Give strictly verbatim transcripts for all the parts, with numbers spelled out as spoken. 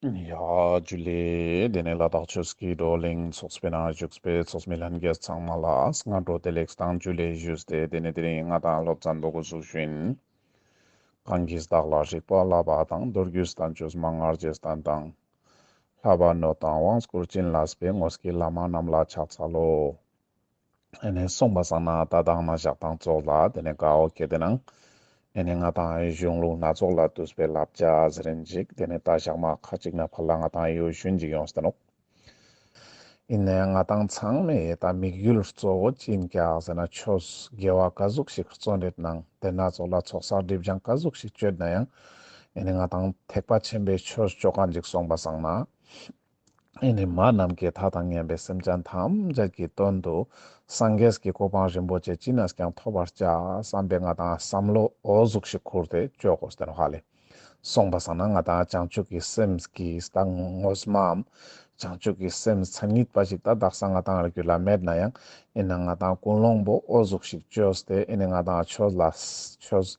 ཡ་ཇུ་ལེ། དེ་ནས་ལ་དྭགས་ཆོས་ཀྱི་བགྲོ་གླེང་ཚོགས་པའི་ནང་བཞུགས་པའི་ཚོགས་མི་ལྷན་རྒྱས་ཚང་མ་ལ་སྔ་དྲོ་བདེ་ལེགས་དང་ཇུ་ལེ་ཞུས་ཏེ། དེ་ནས་དེ་རིང་ང་དང་སློབ་ཚན་པོ་འགོ་ཚུགས་ཤིན། གང་གིས་བདག་ལ་རིག་པ་བསླབ་པ་དང་། མདོ་རྒྱུད་བསྟན་བཅོས་མན་ངག་རྗེས་བསྟན་དང་། བསླབ་པ་ནོད་དང་དབང་བསྐུར་བྱིན་བརླབས་པའི། དངོས་ཀྱི་བླ་མ་རྣམས་ལ་ཕྱག་འཚལ་ལོ། ཨེ་ནས་སོང་པ་སང་ན་ད་དང་ན་ཞག་དང་ཙོགས་ལ་དེ་ནས་གའོ་ཁེ་དེ་ནང་ཨེ་ནས་ང་དང་གཞུང་ལུགས་སྣ་ཚོགས་ལས་བཏུས་པའི་བསླབ་བྱ་ཟེར་རིན་ཅིག་དེ་ནས་ད་ཞག་མ་ཁ་ཅིག་ན་ཕར་ལ་ང་དང་ཡོད་ཞུན་ཅིག་ཡོང་སྟེ་ནོག་ཨིན་ནའང་ང་དང་ཚང་མས་ད་དམིགས་ཡུལ་གཙོ་བོ་ཅི་ཨིན་ཀྱག་ཟེར་ན་ཆོས་དགེ་བ་ག་ཟུག་ཞིག་བརྩོན་རེད་ནང་དེ་སྣ་ཚོགས་ལ་ཚོགས་བསགས་སྒྲིབ་སྦྱང་ག་ཟུག་ཞིག་བཅོས་ནའང་ཨེ་ནས་ང་དང་ཐེག་པ་ཆེན་པོའི་ཆོས་བཅོ་མཁན་ཅིག་སོང་པ་སང་ན། ཨེ་ནི་མ་ནམ་མཁའི་མཐའ་དང་མཉམ་པའི་སེམས་ཅན་ཐམས་ཅད་ཀྱི་དོན་དུ་སངས་རྒྱས་ཀྱི་གོ་འཕང་རིན་པོ་ཆེ་ཅི་ནས་ཀྱང་ཐོབ་པར་བྱ་བསམ་པའི་ང་དང་བསམ་བློ་འོ་ཟུག་ཞིག་ཁུར་ཏེ་བཅོ་དགོས་ཏེ་ནོག་ཧ་ལེ། སོང་པ་སང་ན་ང་དང་བྱང་ཆུབ་ཀྱི་སེམས་ཀྱི་ད་ངོ་མ་བྱང་ཆུབ་ཀྱི་སེམས་མཚན་ཉིད་པ་ཞིག་ད་དག་ས་ང་དང་རྒྱུད་ལ་མེད་ནའང་ཨེ་ནི་ང་དང་ཀུན་སློང་པོ་འོ་ཟུག་ཞིག་བཅོས་ཏེ་ཨེ་ནི་ང་དང་ཆོས་ལ་ཆོས་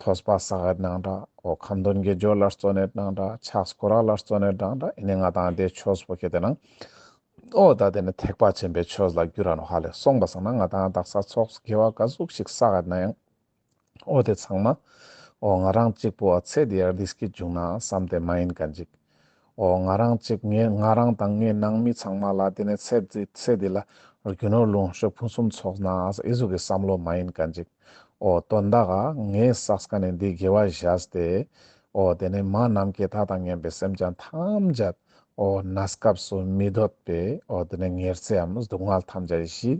ཐོས་པ་བསགས་ཡོད་ནང་འདྲ། འོ་ཁ་འདོན་དགེ་སྦྱོར་ལ་བརྩོན་ཡོད་ནང་འདྲ། ཕྱག་སྐོར་ར་ལ་བརྩོན་ཡོད་ནང་འདྲ། ཨེ་ནི་ང་དང་དེ་ཆོས་པོ་ཁེ་དེ་ནང་འོ་ད་དེ་ནི་ཐེག་པ་ཆེན་པོའི་ཆོས་ལ་འགྱུར་ར་ནོག་ཧ་ལེ། སོང་པ་སང་ན་ང་དང་དག་ས་ཚོགས་དགེ་བ་ག་ཟུག་ཞིག་བསགས་ཡོད་ནའང་འོ་དེ་ཚང་མ་འོ་ང་རང་གཅིག་པོ་ཨ་ཚེ་འདི་ཡར་བདེ་སྐྱིད་བྱུང་ན་བསམ་སྟེ་མ་ཡིན་མཁན་ཅིག་འོ་ང་རང་གཅིག་ངའི་ང་རང་དང་ངའི་ནང་མི་ཚང་མ་ལ་དེ་ནས་ཚེ་འདི་ཚེ་འདི་ལ་རྒྱུ་ནོར་ལོངས་སྤྱོད་ཕུན་སུམ་ཚོགས་ན་ཨེ་ཟུག་གི་བསམ་བློ་མ་ཡིན་མཁན་ཅིག་འོ་དོན་དག་ག་ངས་བསགས་མཁན་ནི་འདི་དགེ་བ་བཞག་སྟེ། འོ་དེ་ནས་མ་ནམ་མཁའི་མཐའ་དང་མཉམ་པའི་སེམས་ཅན་ཐམས་ཅད་འོ་གནས་སྐབས་སུ་མི་འདོད་པའི་འོ་དེ་ནས་ཉེར་འཚེའམ་སྡུག་བསྔལ་ཐམས་ཅད་ཞི།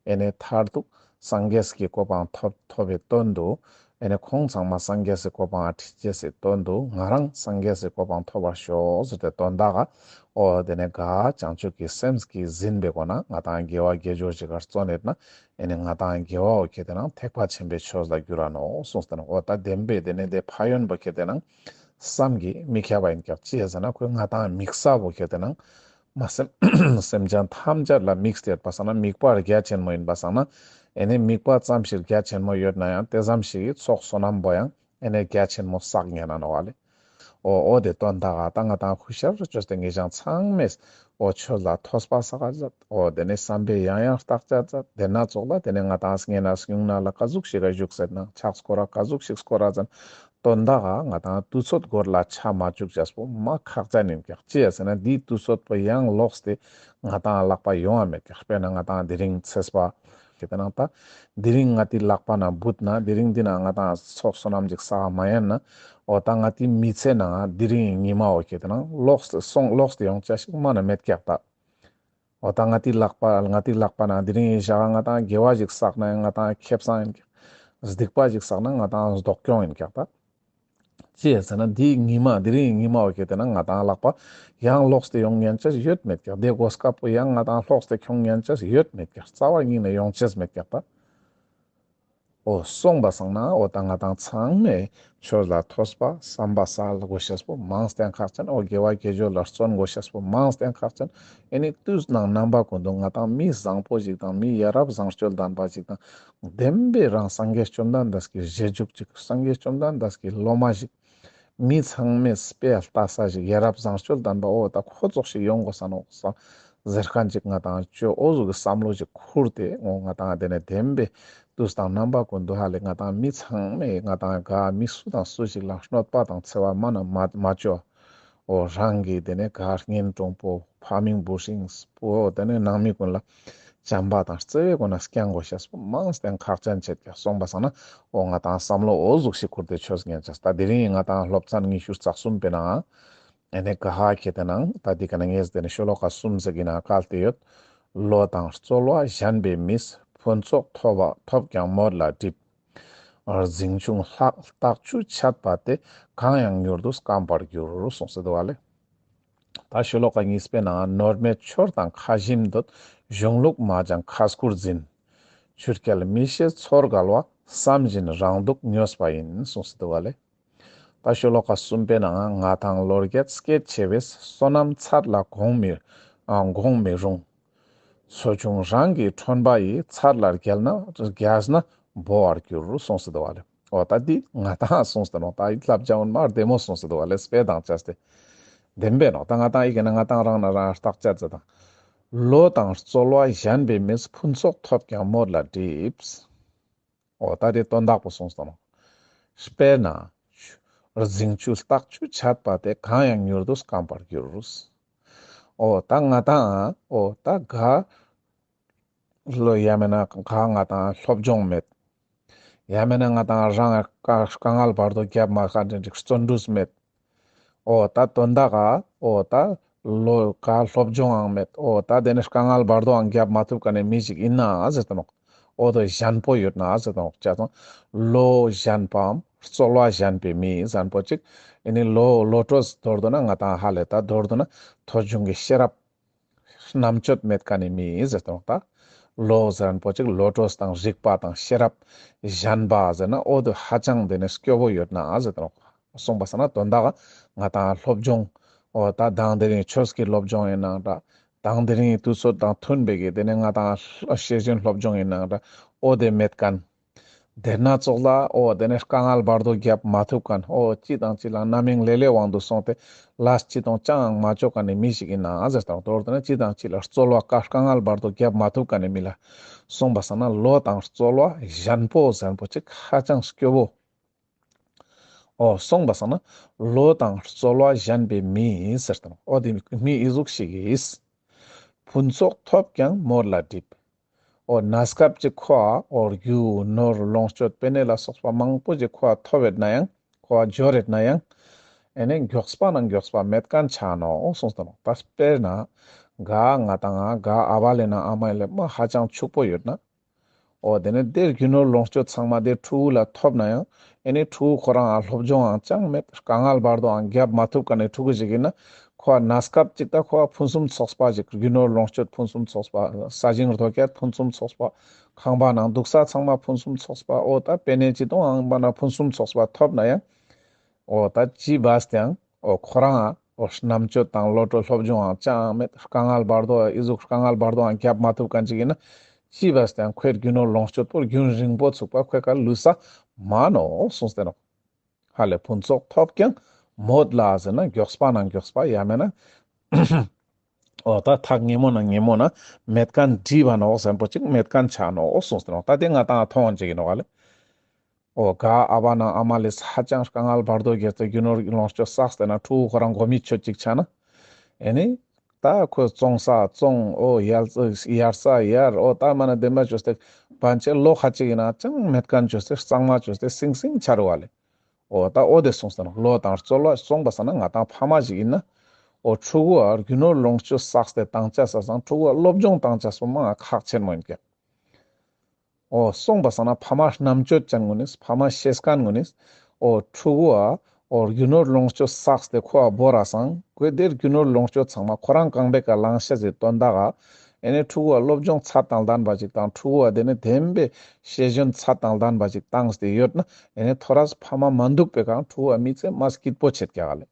ཨེ་ནས་མཐར་ཐུག་སངས་རྒྱས་ཀྱི་གོ་འཕང་ཐོབ་ཐོབ་པའི་དོན་དུ་ཨེ་ནས་ཁོང་ཚང་མ་སངས་རྒྱས་ཀྱི་གོ་འཕང་ཁྲིད་ཅེས་སི་དོན་དུ་ང་རང་སངས་རྒྱས་ཀྱི་གོ་འཕང་ཐོབ་པར་ཤོག་ཟེར་ཏེ་དོན་དག་ག་འོ་དེ་ནས་ག་བྱང་ཆུབ་ཀྱི་སེམས་ཀྱིས་ཟིན་པའི་སྒོ་ནས་ང་དང་དགེ་བ་དགེ་སྦྱོར་ཞིག་ག་བརྩོན་ཡོད་ན་ཨེ་ནི་ང་དང་དགེ་བ་འོ་ཁེ་དེ་ནང་ཐེག་པ་ཆེན་པོའི་ཆོས་ལ་འགྱུར་ར་ནོག་གསུངས་ཏེ་ནོག་འོ་ད་བདེན་པའི་དེ་ནས་དེ་ཕན་ཡོན་པོ་ཁེ་དེ་ནང་བསམ་གྱིས་མི་ཁྱབ་པ་ཡིན་ཀྱག་ཅི་ཡ་ཟེར་ན་ཁོས་ང་དང་དམིགས་ས་བོ་ཁེ་དེ་ནང་མ་སེམས་སེམས་ཅན་ཐམས་ཅད་ལ་དམིགས་ཏེ་ཡོད་པ་སང་ན་དམིགས་པ་རྒྱ་ཆེན་མོ་ཡིན་པ་སང་ན་ཨེ་ནི་དམིགས་པ་ཙམ་ཞིག་རྒྱ་ཆེན་མོ་ཡོད་ནའང་དེ་ཙམ་ཞིག་གི་ཚོགས་བསོད་ནམས་པོ་ཡང་ཨེ་ནི་རྒྱ་ཆེན་མོ་བསགས་ཉན་ན་ནོག་ལེ། འོ་འོ་དེ་དོན་དག་ག་ད་ང་དང་ཁུ་ཤར་བཅོས་ཏེ་ངེད་ཅག་ཚང་མས་འོ་ཆོས་ལ་ཐོས་པ་བསགས་མཛད། འོ་དེ་ནས་བསམ་པས་ཡང་ཡང་བརྟག་དཔྱད་མཛད། དེ་ན་ཙོགས་ལ་དེ་ནས་ང་དང་སྔན་ན་སྔུན་ན་ལ་ག་ཟུག་ཞིག་ག་བཞུགས་ཟེར་ན་ཕྱག་སྐོར་ར་ག་ཟུག་ཞིག་སྐོར་ར་ཟེར་ན་དོན་དག་ག་ང་དང་དུས་ཚོད་འགོར་ལ་ཆ་མ་བཅུག་ཅེས་པོ་མ་ཁག་ཅན་ཡིན་ཀྱག་ཅི་ཡ་ཟེར་ན་འདིའི་དུས་ཚོད་པོ་ཡང་ལོགས་ཏེ་ང་དང་ལག་པ་ཡོང་བ་མེད་ཀྱག་དཔེར་ན་ང་དང་དེ་རིང་ཚེས་པ་ཁེ་དེ་ནང་ད་དེ་རིང་ང་དེ་ལག་པ་ན་བུད་ན་དེ་རིང་འདི་ན་ང་དང་ཚོགས་བསོད་ནམས་ཅིག་བསགས་མ་ཡིན་ན། འོ་ད་ང་དེ་མི་ཚེ་ནང་དེ་རིང་ཉི་མ་འོ་ཁེ་དེ་ནང་ལོགས་ཏེ་སོང་ལོགས་ཏེ་ཡོང་ཅེས་ཞིག་མ་ན་མེད་ཀྱག་ད། འོ་ད་ང་དེ་ལག་པ་ང་དེ་ལག་པ་ན་དེ་རིང་ཡི་ཞག་ང་དང་དགེ་བ་ཞིག་བསགས་ན་ཡང་ང་དང་ཁེ་བཟང་ཡིན་ཀྱག་སྡིག་པ་ཞིག་བསགས་ན་ང་དང་སྡུག་གྱོང་ཡིན་ཀྱག་ད། ཅི་ཡ་ཟེར་ན་འདི་ཉི་མ་དེ་རིང་ཉི་མ་འོ་ཁེ་དེ་ན་ང་དང་ལག་པ་ཡང་ལོགས་ཏེ་ཡོང་ཉན་ཅེས་ཡོད་མེད་ཀྱག་དེ་གོ་སྐབས་པོ་ཡང་ང་དང་ལོགས་ཏེ་ཁྱོང་ཉན་ཅེས་ཡོད་མེད་ཀྱག་རྩ་བ་ཉིད་ནས་ཡོང་ཅེས་མེད་ཀྱག་ད། འོ་སོང་པ་སང་ན་འོ་ད་ང་དང་ཚང་མས་ཆོས་ལ་ཐོས་པ་བསམ་པ་བསགས་དགོས་ཤེས་པོ་མང་སྟེ་ཁག་ཅན། འོ་དགེ་བ་དགེ་སྦྱོར་ལ་བརྩོན་དགོས་ཤེས་པོ་མང་སྟེ་ཁག་ཅན། ཨེ་ནི་དུས་དང་རྣམ་པ་ཀུན་ཏུ་ང་དང་མི་བཟང་པོ་ཞིག་དང་མི་ཡ་རབས་བཟང་སྤྱོད་ལྡན་པ་ཞིག་དང་བདེན་པའི་རང་སངས་རྒྱས་བཅོམ་ལྡན་འདས་ཀྱི་རྗེས་འཇུག་ཅིག་སངས་རྒྱས་བཅོམ་ལྡན་འདས་ཀྱི་སློབ་མ་ཞིག་མི་ཚང་མས་དཔེ་ལྟ་ས་ཞིག་ཡ་རབས་བཟང་སྤྱོད་ལྡན་པ་འོ་ད་ཁོ་ཙོགས་ཤིག་ཡོང་དགོས་ས་ནོག་ས་ཟེར་མཁན་ཅིག་ང་དང་ཅོ་འོ་ཟུག་གི་བསམ་བློ་ཞིག་ཁུར་ཏེ་འོ་ང་དང་དེ་ནས་བདེན་པའི་དུས་དང་རྣམ་པ་ཀུན་ཏུ་ཧ་ལེ་ང་དང་མི་ཚང་མས་ང་དང་ག་མི་སུ་དང་སུ་ཞིག་ལ་གནོད་པ་དང་འཚེ་བ་མ་ན་མ་མ་ཅོ། འོ་རང་གི་དེ་ནས་ག་གཉེན་དྲུང་པོ་ཕ་མིང་བུ་སྲིང་པོ་དེ་ནས་ནང་མི་ཀུན་ལ་བྱམས་པ་དང་བརྩེ་བའི་སྒོ་ནས་སྐྱང་དགོས་ཤེས་པོ་མང་སྟེ་ཁག་ཅན་ཆེད་ཀྱང་སོང་པ་སང་ན་འོ་ང་དང་བསམ་བློ་འོ་ཟུག་ཞིག་ཁུར་ཏེ་ཆོས་ཉན་ཅེས། ད་དེ་རིང་ང་དང་སློབ་ཚན་ཉི་ཤུ་རྩ་གསུམ་པའི་ནང་ཨེ་ནས་ག་ཧ་ཁེ་དེ་ནང་ད་འདི་ག་ན་ངས་དེ་ནས་ཤོ་ལོ་ཀ་གསུམ་ཟེར་གི་ན་བཀལ་ཏེ་ཡོད། བློ་དང་རྩོལ་བ་གཞན་པའི་མིས། ཕུན་ཚོགས་ཐོབ་པ་ཐོབ་ཀྱང་མོད་ལ་སྒྲིབ། རྫིང་ཆུང་ལྷག་རྟགས་བཅུ་ཆད་པ་སྟེ། གང་ཡང་མྱུར་དུ་སྐམ་པར་འགྱུར། གསུངས་སེ་འདུག་བ་ལེ། ད་ཤོ་ལོ་ཀ་གཉིས་པའི་ནང་ནོར་མེད་ཆོར་དང་ཁ་ཞིམ་འདོད། གཞུང་ལུགས་མ་སྦྱངས་ཁ་སྐུར་འཛིན། ཆུ་རྐྱལ་མི་ཤེས་ཚོར་འགལ་བ། བསམ་བཞིན་རང་སྡུག་མྱོས་པ་ཡིན། གསུངས་སེ་འདུག་བ་ལེ། ད་ཤོ་ལོ་ཀ་གསུམ་པའི་ནང་ང་ཐང་ལོ་བརྒྱད་སྐྱེད་ཆེ་བས། བསོད་ནམས་ཚད་ལ་གོང་མི་ཨ་གོང་མི་རུང་། ཚོ་ཆུང་རང་གི་ཁྲོན་པ་ཡི། ཚད་ལ་བརྒལ་ན་བརྒལ་ན་འབོ་བར་འགྱུར། གསུངས་སེ་འདུག་བ་ལེ། འོ་ད་འདི་ང་ཐང་གསུངས་སེ་འདུག་ད་འདི་བསླབ་བྱ་འོན་མ་བདེ་མོ་གསུངས་སེ་འདུག་བ་ལེ། དཔེ་དང་བཅས་ཏེ། བདེན་པས་ནོག། ད་ང་ཏང་ཨི་ཀ་ནེ་ང་ཏང་རང་ན་རང་བརྟག་དཔྱད་མཛད་དང་། བློ་དང་རྩོལ་བ་གཞན་པའི་མིས། ཕུན་ཚོགས་ཐོབ་ཀྱང་མོད་ལ་སྒྲིབ། འོ་ད་དེ་དོན་དག་པོ་གསུངས་སོང་ནོག། དཔེར་ན། རྫིང་ཆུ་ལྟག་ཆུ་ཆད་པ་དེ། གང་ཡང་མྱུར་དུ་སྐམ་པར་འགྱུར། འོ་ད་ང་ཏང་འོ་ད་ག་ལོ་ཡང་མེད་ན་ག་ང་ཏང་སློབ་སྦྱོང་མེད། ཡང་མེད་ན་ང་ཏང་རང་དཀའ་དཀའ་ངལ་བར་དོ་རྒྱབ་མ་ཁན་ཅིག་བརྩོན་འགྲུས་མེད། འོ་ད་དོན་དག་ག་འོ་ད་ལོ་ག་སློབ་སྦྱོང་ཡང་མེད། འོ་ད་དེ་ནེ་དཀའ་ངལ་བར་དོའང་རྒྱབ་མ་ཐུབ་ཁན་ནི་མི་ཞིག་ཨིན་ན་ཟེར་ཏེ་ནོག། འོ་དོ་ཞན་པོ་ཡོད་ན་ཟེར་ཏེ་ནོག། ཅི་ཙང་བློ་ཞན་པའམ་རྩོལ་བ་ཞན་པའི་མི་ཟེར་ཁན་པོ་ཅིག་ཨེ་ནི་བློ་བློ་གྲོས་མདོར་བསྡུ་ན་ང་ཏང་ཧ་ལས་ད་མདོར་བསྡུ་ན་ཐོས་བྱུང་གི་ཤེས་རབ་རྣམ་དཔྱོད་མེད་ཁན་ནི་མི་ཟེར་ཏེ་ནོག། ད་བློ་ཟེར་ཁན་པོ་ཅིག་བློ་གྲོས་དང་རིག་པ་དང་ཤེས་རབ་ཞན་པ་ཟེར་ན་འོ་དོ་ཧ་ཅང་དེ་ནེ་སྐྱོ་བོ་ཡོད་ན་ཟེར་ཏེ་ནོག། གསུངས་པ་སང་ན་དོན་དག་ང་ཏང་སློབ་སྦྱོང་འོ་ད་དང་དེ་རིང་ཆོས་ཀྱི་སློབ་སྦྱོང་ཨིན་ནའང་འདྲ། དང་དེ་རིང་དུས་ཚོད་དང་མཐུན་པའི་གི་དེ་ནེ་ང་ཏང་ཤེས་བཞིན་སློབ་སྦྱོང་ཨིན་ནའང་འདྲ། འོ་དེ་མེད་ཁན། དེ་ན་ཙོགས་ལ་འོ་དེ་ནེ་དཀའ་ངལ་བར་དོ་རྒྱབ་མ་ཐུབ་ཁན། འོ་ཅི་དང་ཅི་ལ་རྣམ་གཡེང་ལེ་ལོའི་དབང་དུ་སོང་སྟེ་ལས་ཅི་དང་ཅང་མ་ཅོ་ཁན་ནི་མི་ཞིག་ཨིན་ན་ཟེར་ཏེ་ནོག། མདོར་བསྡུ་ན་ཅི་དང་ཅི་ལ་རྩོལ་བ་དཀའ་དཀའ་ངལ་བར་དོ་རྒྱབ་མ་ཐུབ་ཁན་ནི་མི་ལ་གསུངས་པ་སང་ན་བློ་དང་རྩོལ་བ་ཞན་པོ་ཟེར་ཁན་པོ་ཅིག་ཧ་ཅང་སྐྱོ་བོ། འོ་གསུངས་པ་སང་ན་བློ་དང་རྩོལ་བ་ཞན་པའི་མི་ཟེར་ཏེ་ནོག། འོ་དེ་མི་འི་ཟུག་ཞིག་གིས་ཕུན་ཚོགས་ཐོབ་ཀྱང་མོད་ལ་སྒྲིབ། འོ་གནས་སྐབས་ཅིག་ཁོ་འོ་རྒྱུ་ནོར་ལོངས་སྤྱོད་པེ་ནེ་ལ་སོགས་པ་མང་པོ་ཅིག་ཁོ་ཐོབ་ཡོད་ན་ཡང་ཁོ་འབྱོར་ཡོད་ན་ཡང་ཨེ་ནི་མགྱོགས་པ་ནང་མགྱོགས་པ་མེད་ཁན་ཆ་ནོག་གསུངས་ཏེ་ནོག། ད་དཔེར་ན་ག་ང་ཏང་ག་ཨ་བ་ལེ་ན་ཨ་མ་ལེ་མ་ཧ་ཅང་ཕྱུག་པོ་ཡོད་ན། འོ་དེ་ནེ་དེ་རྒྱུ་ནོར་ལོངས་སྤྱོད་ཚང་མ་དེ་ཕྲུ་གུ་ལ་ཐོབ་ན་ཡང་ཨེ་ནི་ཕྲུ་གུ་ཁོ་རང་ཨ་སློབ་སྦྱོང་ཨང་ཅང་མེད། དཀའ་ངལ་བར་དོའང་རྒྱབ་མ་ཐུབ་ཁན་ནི་ཕྲུ་གུ་ཞིག་ཨིན་ན་ཁོ་གནས་སྐབས་ཅིག་ད་ཁོ་ཕུན་སུམ་ཚོགས་པ་ཞིག་རྒྱུ་ནོར་ལོངས་སྤྱོད་ཕུན་སུམ་ཚོགས་པ་ས་ཞིང་རྡོ་སྐྱ་ཕུན་སུམ་ཚོགས་པ་ཁང་པ་ནང་འདུག་ས་ཚང་མ་ཕུན་སུམ་ཚོགས་པ་འོ་ད་པེ་ནེ་ཅི་དང་ཨང་པ་ན་ཕུན་སུམ་ཚོགས་པ་ཐོབ་ན་ཡང་འོ་ད་ཅི་བས་ཏེ་ཡང་འོ་ཁོ་རང་འོ་རྣམ་དཔྱོད་དང་བློ་གྲོས་སློབ་སྦྱོང་ཨང་ཅང་མེད། དཀའ་ངལ་བར་དོ་འི་ཟུག་དཀའ་ངལ་བར་དོའང་རྒྱབ་མ་ཐུབ་ཁན་ཅིག་ཨིན་ན་ཅི་བས་ཏེ་ཡང་ཁོའི་རྒྱུ་ནོར་ལོངས་སྤྱོད་པོ་རྒྱུན་རིང་པོ་ཚུགས་པ་ཁོའི་ཀ་ལུས་ས་མ་ནོག་གསུངས་ཏེ་ནོག། ཧ་ལས་ཕུན་ཚོགས་ཐོབ་ཀྱང་མོད་ལ་ཟེར་ན་མགྱོགས་པ་ནང་མགྱོགས་པ་ཡང་མེད་ན་འོ་ད་ཐག་ཉེ་མོ་ནང་ཉེ་མོ་ན་མེད་ཁན་འགྲིབ་པ་ནོག་ཟེར་ཁན་པོ་ཅིག་མེད་ཁན་ཆ་ནོག་གསུངས་ཏེ་ནོག། ད་དེ་ང་ཏང་མཐོང་ཅིག་ཨིན་ནོག་ལེ། འོ་ག་ཨ་བ་ནང་ཨ་མ་ལེ་ཧ་ཅང་དཀའ་ངལ་བར་དོ་རྒྱབ་སྟེ་རྒྱུ་ནོར་ལོངས་སྤྱོད་བསགས་ཏེ་ན་ཕྲུ་གུ་ཁོ་རང་མགོ་མི་ཆོད་ཅིག་ཆ་ན། ཨེ་ནི་ད་ཁོས་བཙོང་ས་བཙོང་འོ་ཡལ་ཡར་ས་ཡར་འོ་ད་མ་ན་དེ་མ་ཅོས་ཏེ་བན་ཆེ་ལོ་ཁ་ཅིག་ཨིན་ན་ཅང་མེད་ཁན་ཅོས་ཏེ་གཙང་མ་ཅོས་ཏེ་སིང་སིང་ཆ་རུ་བ་ལེ། འོ་ད་འོ་དེ་གསུངས་ཏེ་ནོག། བློ་དང་རྩོལ་བ་གསུངས་པ་སང་ན་ང་ཏང་ཕ་མ་ཞིག་ཨིན་ན་འོ་ཕྲུ་གུ་ཨ་རྒྱུ་ནོར་ལོངས་སྤྱོད་བསགས་ཏེ་བཏང་ཆ་ས་སང་ཕྲུ་གུ་ཨ་སློབ་སྦྱོང་བཏང་ཆ་སོ་མ་ཁག་ཆེན་མོ་ཨིན་ཀྱག། འོ་གསུངས་པ་སང་ན་ཕ་མ་རྣམ་དཔྱོད་ཅན་གུན་ནི་ཕ་མ་ཤེས་ཁན་གུན་ནི་འོ་ཕྲུ་གུ་ཨ་འོ་རྒྱུ་ནོར་ལོངས་སྤྱོད་བསགས་ཏེ་ཁོ་ཨ་བོར་ར་སང་ཁོའི་དེ་རྒྱུ་ནོར་ལོངས་སྤྱོད་ཚང་མ་ཁོ་རང་རྐང་པའི་ཀ་ལངས་ཤེས་སི་དོན་དག་ག་ཨེ་ནི་ཕྲུ་གུ་ཨ་སློབ་སྦྱོང་ཚད་དང་ལྡན་པ་ཅིག་དང་ཕྲུ་གུ་ཨ་དེ་ནི་བདེན་པའི་ཤེས་འཇོན་ཚད་དང་ལྡན་པ་ཅིག་བཏང་སྟེ་ཡོད་ན་ཨེ་ནི་ཐོ་རས་ཕ་མ་མ་འདུག་པའི་ཀ་ཕྲུ་གུ་ཨ་མི་ཚེ་མ་སྐྱིད་པོ་ཆེད་ཀྱག་ལེ།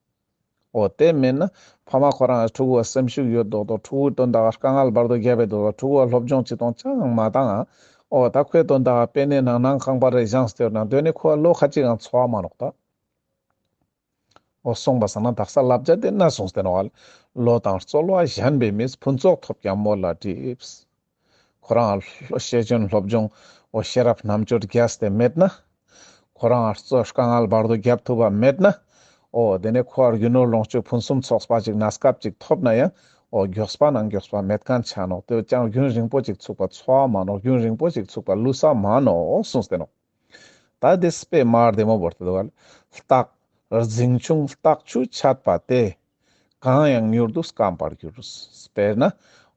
འོ་དེ་མེན་ན་ཕ་མ་ཁོ་རང་ཕྲུ་གུ་བ་སེམས་ཤུགས་ཡོད་མདོག་མདོག་ཕྲུ་གུ་དོན་དག་དཀའ་ངལ་བར་དོ་རྒྱབ་པའི་མདོག་མདོག་ཕྲུ་གུ་བ་སློབ་སྦྱོང་ཅི་གཏོང་ཅང་མ་བཏང་ང་། འོ་ད་ཁོའི་དོན་དག་པེ་ནེ་ནང་ནང་ཁང་པ་རེ་བཞེངས་ཏེ་ཡོད་ན་དོན་ནི་ཁོ་བ་ལོ་ཁ་ཅིག་ཡང་འཚོ་བ་མ་ནོག་ད། འོ་གསུངས་པ་སང་ན་དག་ས་བསླབ་བྱ་དེ་ན་གསུངས་ཏེ་ནོག་ལེ། བློ་དང་རྩོལ་བ་གཞན་པའི་མིས། ཕུན་ཚོགས་ཐོབ་ཀྱང་མོད་ལ་སྒྲིབ། ཁོ་རང་ཤེས་འཇོན་སློབ་སྦྱོང་འོ་ཤེས་རབ་རྣམ་དཔྱོད་རྒྱས་ཏེ་མེད་ན། ཁོ་རང་རྩོལ་དཀའ་ངལ་བར་དོ་རྒྱབ་ཐུབ་པ་མེད་ན། འོ་དེ་ནས་ཁོ་ར་རྒྱུ་ནོར་ལོངས་སྤྱོད་ཕུན་སུམ་ཚོགས་པ་ཅིག་གནས་སྐབས་ཅིག་ཐོབ་ན་ཡང་འོ་མགྱོགས་པ་ནང་མགྱོགས་པ་མེད་མཁན་ཆ་ནོག། དེ་ཅང་རྒྱུན་རིང་པོ་ཅིག་ཚུགས་པ་འཚོ་བ་མ་ནོག། རྒྱུན་རིང་པོ་ཅིག་ཚུགས་པ་ལུས་ས་མ་ནོག་གསུངས་ཏེ་ནོག། ད་དེ་དཔེ་མ་བདེ་མོ་བོར་ཏེ་འདུག་ག་ལེ། རྫིང་ཆུང་ལྟག་ཆུ་ཆད་པ་དེ། གང་ཡང་མྱུར་དུ་སྐམ་པར་འགྱུར། དཔེར་ན།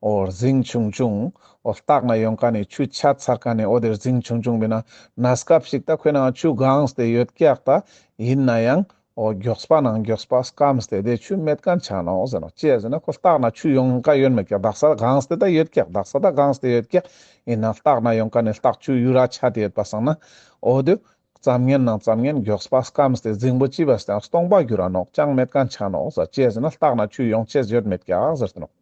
འོ་རྫིང་ཆུང་ཆུང་། འོ་ལྟག་ན་ཡོང་མཁན་ནི་ཆུ་ཆད་ཚར་མཁན་ནི་འོ་དེ་རྫིང་ཆུང་ཆུང་བི་ན་གནས་སྐབས་ཤིག་ད་ཁོའི་ནང་ཆུ་གངས་ཏེ་ཡོད་ཀྱག། ད་ཡིན་ན་ཡང་འོ་མགྱོགས་པ་ནང་མགྱོགས་པ་སྐམས་ཏེ་དེ་ཆུ་མེད་མཁན་ཆ་ནོག་ཟེར་ནོག། ཅི་ཡ་ཟེར་ན་ཁོ་ལྟག་ན་ཆུ་ཡོང་མཁན་ཡོད་མེད་ཀྱག། དག་ས་གངས་ཏེ་ད་ཡོད་ཀྱག། དག་ས་ད་གངས་ཏེ་ཡོད་ཀྱག། ཡིན་ན་ལྟག་ན་ཡོང་མཁན་ནི་ལྟག་ཆུ་ཡུ་ར་ཆད་དེ་ཡོད་པ་སང་ན་འོ་དེ། ཙམ་ངན་ནང་ཙམ་ངན་མགྱོགས་པ་སྐམས་ཏེ་རྫིང་བུ་ཅི་བས་ཏེ་སྟོང་པ་འགྱུར་ར་ནོག། ཅང་མེད་མཁན་ཆ་ནོག་ཟེར། ཅི་ཡ་ཟེར་ན་ལྟག་ན་ཆུ་ཡོང་ཅེས་ཡོད་མེད་ཀྱག་ཟེར་ཏེ་ནོག།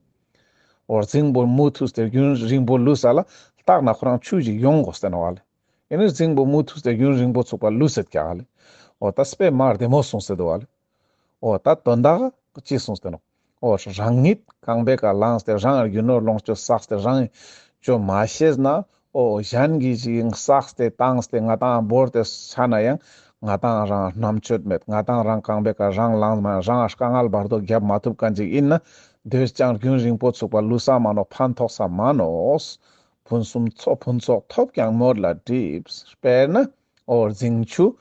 འོ་རྫིང་བུ་མུ་མཐུད་དེ་རྒྱུན་རིང་པོ་ལུས་ས་ལ་ལྟག་ན་ཁོ་རང་ཆུ་ཞིག་ཡོང་དགོས་ཏེ་ནོག་ལེ། ཡིན་ནའི་རྫིང་བུ་མུ་མཐུད་དེ་རྒྱུན་རིང་པོ་ཚུགས་པ་ལུས་སེད་ཀྱག་ལེ། འོ་ད་དཔེ་མ་བདེ་མོ་གསུངས་ཏེ་འདུག་ལེ། འོ་ད་དོན་དག་ ཅི་གསུངས་ཏེ་ནོག། འོ་རང་ཉིད་རྐང་པའི་ཀ་ལངས་ཏེ་རང་རྒྱུ་ནོར་ལོངས་སྤྱོད་བསགས་ཏེ་རང་ཅོ་མ་ཤེས་ན། འོ་གཞན་གྱིས་ཅིག་བསགས་ཏེ་བཏང་སྟེ་ང་ཏང་བོར་ཏེ་ཆ་ན་ཡང་ང་ཏང་རང་རྣམ་དཔྱོད་མེད། ང་ཏང་རང་རྐང་པའི་ཀ་རང་ལངས་མ་རང་དཀའ་ངལ་བར་དོ་རྒྱབ་མ་ཐུབ་མཁན་ཅིག་ཡིན་ན། དེ་ཅང་རྒྱུན་རིང་པོ་ཚུགས་པ་ལུས་ས་མ་ནོག། ཕན་ཐོགས་ས་མ་ནོག། ཕུན་སུམ་ཚོགས་ཕུན་ཚོགས་ཐོབ་ཀྱང་མོད་ལ་སྒྲིབ། དཔེར་ན། འོ་རྫིང་ཆུ།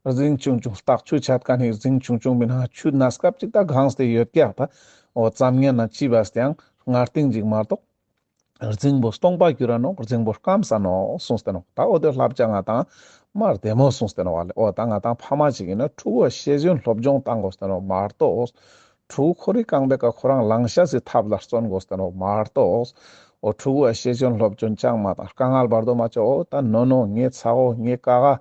རྫིང་ཆུང་ཆུང་སྟག་ཆུ་ཆད་ཀ་ནི་རྫིང་ཆུང་ཆུང་མི་ནང་ཆུ་ན་སྐབས་ཅིག་ད་གངས་ཏེ་ཡོད་ཀྱག་ད། འོ་ཙམ་ཉན་ན་ཅི་བས་ཏེ་ཡང་སྔར་སྟེང་ཅིག་མ་གཏོགས། རྫིང་བུ་སྟོང་པ་འགྱུར་ར་ནོག། རྫིང་བུ་སྐམ་ས་ནོག་གསུངས་ཏེ་ནོག། ད་འོ་དེ་བསླབ་བྱ་ང་ཏང་མ་བདེ་མོ་གསུངས་ཏེ་ནོག་བ་ལེ། འོ་ད་ང་ཏང་ཕ་མ་ཅིག་ཡིན་ན་ཕྲུ་གུ་ཤེས་ཡོན་སློབ་སྦྱོང་བཏང་དགོས་ཏེ་ནོག་མ་གཏོགས། ཕྲུ་གུ་ཁོ་རའི་རྐང་པའི་ཀ་ཁོ་རང་ལངས་ཤེས་སི་ཐབས་ལ་བརྩོན་དགོས་ཏེ་ནོག་མ་གཏོགས། འོ་ཕྲུ་གུ་ཤེས་ཡོན་སློབ་སྦྱོང་ཅང་མ་བཏང་དཀའ་ངལ་བར་དོ་མ་ཅོ། འོ་ད་ནོ་ནོ་ངའི་ཚ་བོ་ངའི་ཀ་ག་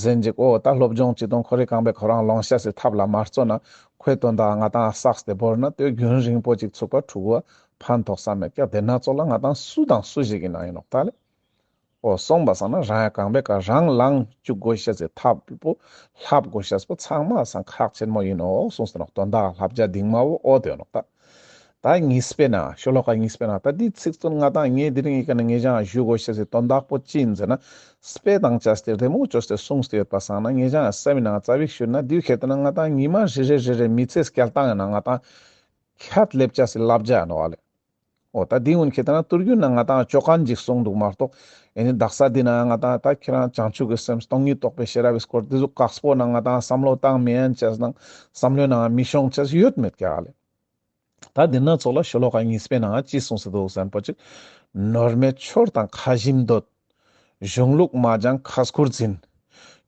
ཟེར་ཅིག། འོ་ད་སློབ་སྦྱོང་ཅི་དང་ཁོ་རའི་རྐང་པའི་ཁོ་རང་ལངས་ཤེས་སི་ཐབས་ལ་མ་བརྩོན་ན་ཁོའི་དོན་དག་ང་ཏང་བསགས་ཏེ་བོར་ན་དེ་རྒྱུན་རིང་པོ་ཅིག་ཚུགས་པ་ཕྲུ་གུ་ཕན་ཐོགས་ས་མེད་ཀྱག། དེ་ན་ཚོགས་ལ་ང་ཏང་སུ་དང་སུ་ཞིག་ཡིན་ན་ཡིན་ནོག་ད་ལེ། འོ་སོང་པ་སང་ན་རང་ཡ་རྐང་པའི་ཀ་རང་ལངས་བཅུག་དགོས་ཤེས་སི་ཐབས་པོ་ལྷབ་དགོས་ཤེས་པོ་ཚང་མ་སང་ཁག་ཆེན་མོ་ཡིན་ནོག་གསུངས་ཏེ་ནོག། དོན་དག་བསླབ་བྱ་གདིང་མ་བོ་འོ་དེ་ནོག་ད། ད་གཉིས་པའི་ནང་ཤོ་ལོ་ཀ་གཉིས་པའི་ནང་ད་འདི་ཚིག་ཚུན་ང་ཏང་ངས་འདི་རིང་ངི་ཀ་ནས་ངེ་ཅང་ཞུ་དགོས་ཤེས་སི་དོན་དག་པོ་ཅི་ཡིན་ཟེར་ན། དཔེ་དང་བཅས་ཏེ་རི་མོ་བཅོས་ཏེ་གསུངས་ཏེ་ཡོད་པ་སང་ན་ངེ་ཅང་སེམས་ནང་རྩ་བིག་ཞུ་ན་འདི་ཁྱེར་ཏེ་ན་ང་ཏང་ཉི་མ་རེ་རེ་རེ་རེ་མི་ཚེ་སྐྱེལ་སྟངས་ཡིན་ན་ང་ཏང་ཁྱད་ལེབ་ཅེས་སི་བསླབ་བྱ་ཡིན་ནོག་བ་ལེ། འོ་ད་འདི་ཀུན་ཁྱེར་ཏེ་ན་ཏུར་རྒྱུན་ན་ང་ཏང་ཅོ་མཁན་ཅིག་གསུངས་འདུག་མ་གཏོགས། ཨེ་ནི་དག་ས་འདི་ན་ང་ཏང་ད་ཁྱེད་རང་བྱང་ཆུབ་ཀྱི་སེམས་སྟོང་ཉིད་རྟོགས་པའི་ཤེས་རབ་བི་སྐོར་འདི་ཟུག་དཀགས་པོ་ནང་ང་ཏང་བསམ་བློ་བཏང་མི་ཡན་ཅེས་ནང་བསམ་བློའི་ནང་མི་ཤོང་ཅེས་ཡོད་མེད་ཀྱག་ལེ། ད་འདི་ན་ཚོགས་ལ་ཤོ་ལོ་ཀ་གཉིས་པའི་ནང་ཅི་གསུངས་སེ་འདུག་ཟེར་ན་པོ་ཅིག། ནོར་མེད་ཆོར་དང་ཁ་ཞིམ་འདོད། གཞུང་ལུགས་མ་སྦྱངས་ཁ་སྐུར་འཛིན།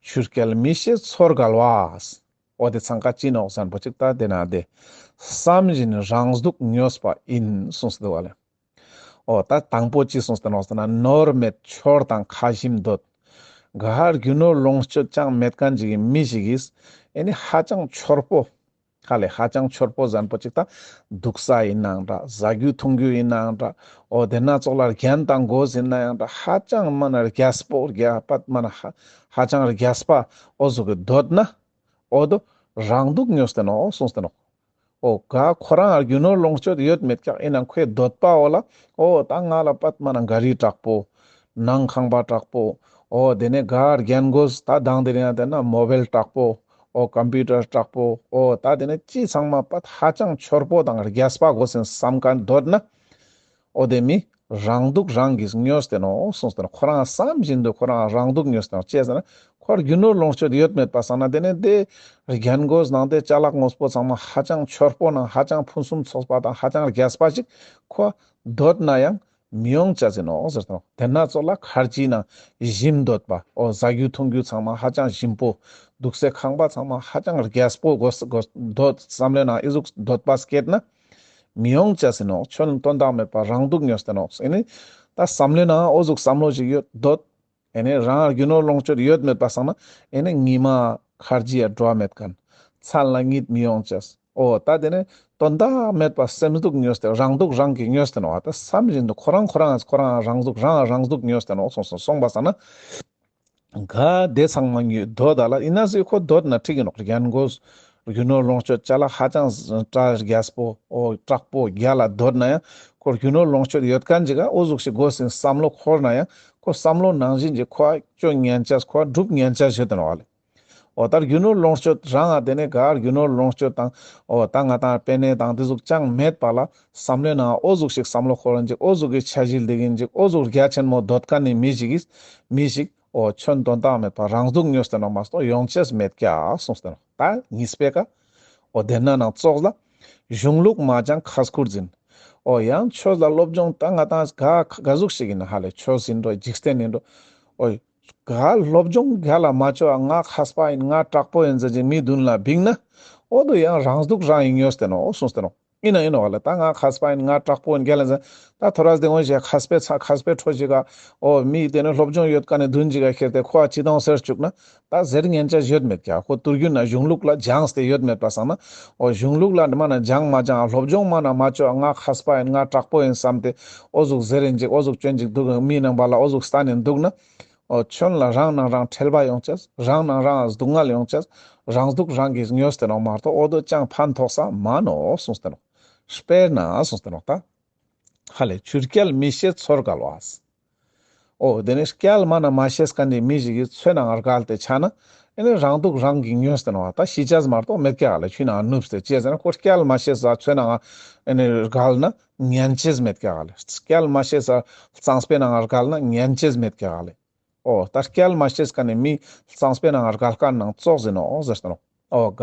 ཆུ་རྐྱལ་མི་ཤེས་ཚོར་འགལ་བ། འོ་དེ་ཚང་ཀ་ཅི་ནོག་ཟེར་ན་པོ་ཅིག་ད་དེ་ན་དེ། བསམ་བཞིན་རང་སྡུག་ཉོས་པ་ཡིན་གསུངས་སེ་འདུག་བ་ལེ། འོ་ད་དང་པོ་ཅི་གསུངས་ཏེ་ནོག་ཟེར་ན་ནོར་མེད་ཆོར་དང་ཁ་ཞིམ་འདོད། ག་རྒྱུ་ནོར་ལོངས་སྤྱོད་ཅང་མེད་མཁན་ཅིག་གི་མི་ཞིག་གིས་ཨེ་ནི་ཧ་ཅང་ཆོར་པོ། ཧ་ལས་ཧ་ཅང་ཆོར་པོ་ཟེར་ན་པོ་ཅིག་ད་འདུག་ས་ཡིན་ནའང་འདྲ། ཟ་རྒྱུ་འཐུང་རྒྱུ་ཡིན་ནའང་འདྲ། འོ་དེ་ན་ཚོགས་ལ་རྒྱན་དང་གོས་ཡིན་ནའང་འདྲ། ཧ་ཅང་མ་ན་རྒྱས་པོ་རྒྱས་པ་མ་ན་ཧ་ཧ་ཅང་རྒྱས་པ་འོ་ཟུག་གི་འདོད་ན། འོ་དོ་རང་སྡུག་ཉོས་ཏེ་ནོག་གསུངས་ཏེ་ནོག། འོ་ག་ཁོ་རང་རྒྱུ་ནོར་ལོངས་སྤྱོད་ཡོད་མེད་ཀྱག་ཡིན་ནའང་ཁོའི་འདོད་པ་འོ་ལ་འོ་ད་ང་ལ་པད་མ་ན་ག་རི་དྲག་པོ། ནང་ཁང་པ་དྲག་པོ། འོ་དེ་ནས་ག་རྒྱན་གོས་ད་དང་དེ་རིང་ཡང་དེ་ན་མོ་བེལ་དྲག་པོ། འོ་ཀམ་པུ་ཊར་དྲག་པོ། འོ་ད་དེ་ནས་ཅི་ཚང་མ་པད་ཧ་ཅང་ཆོར་པོ་དང་རྒྱས་པ་གོས་ཡིན་བསམ་མཁན་འདོད་ན། འོ་དེ་མི་རང་སྡུག་རང་གིས་ཉོས་ཏེ་ནོག་གསུངས་ཏེ་ནོག། ཁོ་རང་བསམ་བཞིན་དུ་ཁོ་རང་རང་སྡུག་ཉོས་ཏེ་ནོག། ཅི་ཟེར་ན་ཁོར་རྒྱུ་ནོར་ལོངས་སྤྱོད་ཡོད་མེད་པ་སང་ན་དེ་ནས་དེ་རྒྱན་གོས་ནང་དེ་ཅ་ལག་དངོས་པོ་ཚང་མ་ཧ་ཅང་ཆོར་པོ་ནང་ཧ་ཅང་ཕུན་སུམ་ཚོགས་པ་དང་ཧ་ཅང་རྒྱས་པ་ཞིག་ཁོ་འདོད་ན་ཡང་མི་ཡོང་ཅེས་ཡིན་ནོག་ཟེར་ཏེ་ནོག། དེ་ན་ཚོགས་ལ་ཁར་ཇི་ནང་ཞིམ་འདོད་པ། འོ་ཟ་རྒྱུ་འཐུང་རྒྱུ་ཚང་མ་ཧ་ཅང་ཞིམ་པོ། འདུག་སའི་ཁང་པ་ཚང་མ་ཧ་ཅང་རྒྱས་པོ་གོས་གོས་འདོད་བསམ་བློའི་ནང་ཨི་ཟུག་འདོད་པ་སྐྱེད་ན། མི་ཡོང་ཅེས་ཡིན་ནོག། ཁྱོད་དོན་དག་མེད་པ་རང་སྡུག་ཉོས་ཏེ་ནོག། ཨེ་ནི་ད་བསམ་བློའི་ནང་འོ་ཟུག་བསམ་བློ་ཞིག་ཡོད་འདོད། ཨེ་ནི་རང་རྒྱུ་ནོར་ལོངས་སྤྱོད་ཡོད་མེད་པ་སང་ན་ཨེ་ནི་ཉི་མ་ཁར་ཇི་ཡ་འགྲོ་བ་མེད་མཁན། མཚན་ལ་གཉིད་མི་ཡོང་ཅེས། འོ་ད་དེ་ནས་དོན་དག་མེད་པ་སེམས་སྡུག་ཉོས་ཏེ་རང་སྡུག་རང་གིས་ཉོས་ཏེ་ནོག། ད་བསམ་བཞིན་དུ་ཁོ་རང་ཁོ་རང་ཁོ་རང་རང་སྡུག་རང་རང་སྡུག་ཉོས་ཏེ་ནོག་གསུངས་སོང་། སོང་པ་སང་ན། ག་དེ་ཚང་མ་ཉོས་འདོད་ད་ལ་ཡིན་ན་ཟེར་ཁོ་འདོད་ན་འགྲིག་གི་ནོག། རྒྱན་གོས་རྒྱུ་ནོར་ལོངས་སྤྱོད་ཅ་ལག་ཧ་ཅང་དྲག་རྒྱས་པོ་འོ་དྲག་པོ་རྒྱལ་ལ་འདོད་ན་ཡང་ཁོ་རྒྱུ་ནོར་ལོངས་སྤྱོད་ཡོད་མཁན་ཅིག་ག་འོ་ཟུག་ཞིག་གོས་ཡིན་བསམ་བློ་འཁོར་ན་ཡང་ཁོ་བསམ་བློ་ནང་བཞིན་གྱི་ཁོ་ཨ་ཅོ་ཉན་ཅེས་ཁོ་ཨ་སྒྲུབ་ཉན་ཅེས་ཡོད་དེ་ནོག་ལེ། འོ་ད་རྒྱུ་ནོར་ལོངས་སྤྱོད་རང་ཨ་དེ་ནས་ག་རྒྱུ་ནོར་ལོངས་སྤྱོད་དང་འོ་ད་ང་དང་པེ་ནེ་དང་དེ་ཟུག་ཅང་མེད་པ་ལ་བསམ་བློའི་ནང་འོ་ཟུག་ཞིག་བསམ་བློ་འཁོར་ཡིན་ཅིག་འོ་ཟུག་གི་འཆར་གཞི་ལྡིག་ཡིན་ཅིག་འོ་ཟུག་རྒྱ་ཆེན་མོ་འདོད་མཁན་ནི་མི་ཞིག་གིས་མི་ཞིག་འོ་ཁྱོད་དོན་དག་མེད་པ་རང་སྡུག་ཉོས་ཏེ་ནོག་མ་གཏོགས་ཡོང་ཅེས་མེད་ཀྱག་གསུངས་ཏེ་ནོག། ད་གཉིས་པའི་ཀ་འོ་དེ་ན་ནང་ཙོགས་ལ་གཞུང་ལུགས་མ་སྦྱངས་ཁ་སྐུར་འཛིན། འོ་ཡང་ཆོས་ལ་སློབ་སྦྱོང་ད་ང་དང་ག་ག་ཟུག་ཞིག་ཡིན་ན་ཧ་ལས་ཆོས་ཡིན་འགྲོ་འཇིག་རྟེན་ཡིན་འགྲོ། འོ་ག་སློབ་སྦྱོང་ག་ལ་མ་ཆོ་ང་མཁས་པ་ཡིན་ང་དྲག་པོ་ཡིན་ཟེར་ཅིག་མི་མདུན་ལ་བིངས་ན་འོ་དུ་ཡང་རང་སྡུག་རང་ཡིན་ཉོས་ཏེ་ནོག་འོ་གསུངས་ཏེ་ནོག། ཡིན་ན་ཡིན་ནོག་ལ་ད་ང་མཁས་པ་ཡིན་ང་དྲག་པོ་ཡིན་རྒྱལ་ལ་ཟེར། ད་ཐོ་རས་དེ་འོན་ཞེས་མཁས་པའི་ཚ་མཁས་པའི་ཁྲོད་ཅིག་ག་འོ་མི་དེ་ནི་སློབ་སྦྱོང་ཡོད་མཁན་ནི་མདུན་ཅིག་ག་ཁྱེར་ཏེ་ཁོ་ཨ་ཅི་དང་ཟེར་བཅུག་ན་ད་ཟེར་ཉན་ཆ་ཡོད་མེད་ཀྱག། ཁོ་ཏུར་རྒྱུན་ན་གཞུང་ལུགས་ལ་སྦྱངས་ཏེ་ཡོད་མེད་པ་སང་ན་འོ་གཞུང་ལུགས་ལ་མ་ན་སྦྱངས་མ་སྦྱངས་སློབ་སྦྱོང་མ་ན་མ་ཆོ་ང་མཁས་པ་ཡིན་ང་དྲག་པོ་ཡིན་བསམ་སྟེ་འོ་ཟུག་ཟེར་ཡིན་ཅིག་འོ་ཟུག་སྐྱོན་ཅིག་འདུག་མི་ནང་པ་ལ་འོ་ཟུག་སྟན་ཡིན་འདུག་ན། འོ་ཁྱོད་ལ་རང་ནང་རང་ཁྲེལ་བ་ཡོང་ཅེས་རང་ནང་རང་སྡུག་བསྔལ་ཡོང་ཅེས། རང་སྡུག་རང་གིས་ཉོས་ཏེ་ནོག་མ་གཏོགས་འོ་དོ་ཅང་ཕན་ཐོགས་ས་མ་ནོག་གསུངས་ཏེ་ནོག། དཔེར་ན་གསུངས་ཏེ་ནོག་ད། ཧ་ལེ་ཆུ་རྐྱལ་མི་ཤེས་སོར་བརྒལ་བ། འོ་དེ་ནས་རྐྱལ་མ་ན་མ་ཤེས་མཁན་ནི་མི་ཞིག་གིས་ཆུ་ནང་བརྒལ་ཏེ་ཆ་ན། ཨེ་ནི་རང་སྡུག་རང་གིས་ཉོས་ཏེ་ནོག། ད་ཤི་ཆ་མ་གཏོགས་མེད་ཀྱག་ལེ། ཆུ་ནང་ནུབ་སྟེ་ཅི་ཟེར་ན་ཁོ་རྐྱལ་མ་ཤེས་ས་ཆུ་ནང་ཨེ་ནི་བརྒལ་ན་ཉན་ཅེས་མེད་ཀྱག་ལེ། རྐྱལ་མ་ཤེས་ས་གཙང་པོའི་ནང་བརྒལ་ན་ཉན་ཅེས་མེད་ཀྱག་ལེ། འོ་ད་རྐྱལ་མ་ཤེས་མཁན་ནི་མི་གཙང་པོའི་ནང་བརྒལ་མཁན་ནང་ཙོགས་ཡིན་ནོག་ཟེར་ཏེ་ནོག། འོ་ག་